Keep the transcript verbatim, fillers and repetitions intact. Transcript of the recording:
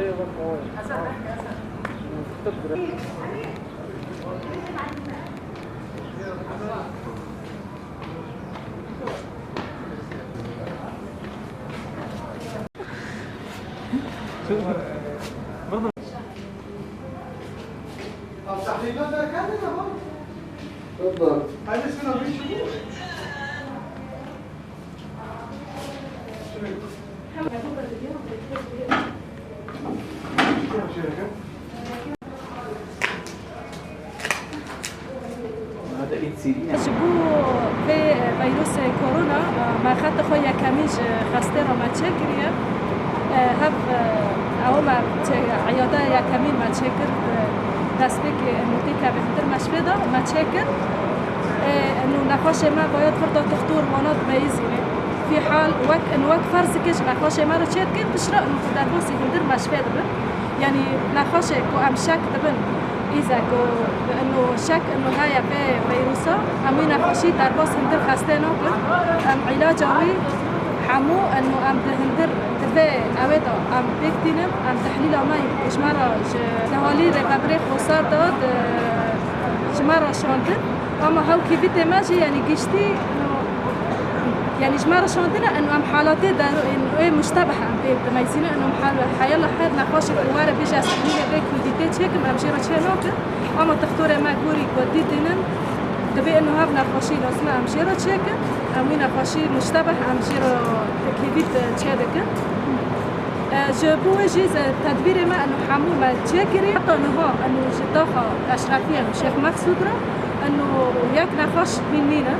Ji bo vê vîrusê korona, me xeta xwe yekemîn ji xestê re me çêkiriye. Hev ew me çê-, eyada yekemîn me çêkir, destpêkê nûtî kevê hundir me ji vê de me çêkir. Ê, û nexweşê me bayat vir da doktor wana dibeyizîne. Fîhal wek, û wek ferzikê ji nexweşê me re çêdike, piştre û derbasî hundir me ji vê dibin. Yanî nexweşê ku em şek dibin, îze ku û şek û heye vê vîrusa, em wî nexweşî derbas hundir xestê nakin. Em îlaca wî hemû û em di hundir di vê ewê de em pêk tînin, em tehlîla me ji me re ji dehalî rêvebirê xwesar da di ji me re şandin. Ama hew kîvîtê me jî, yanî giştî, yanî ji me re şandine, eno em halatê der-, ê muştebeh em pê dimeyzîne, eno em hal-, heyala her nexweşê ku were bêje ez tehlîlê vê kîvîtê çêkim, em jê re çê nakin. Ama textorê me gorî ku dîtînin, divê eno hev nexweşî lazim e em jê re çêkin, em wî nexweşî muştebeh em jê re kîvît çê dikin. E, ji bo wê jî ze-, tedbîrê me eno hemû me çêkirî. Heta niha eno ji taxa Eşrefiyê eno Şêx Meqsûd re eno yek nexweş hîn nîne.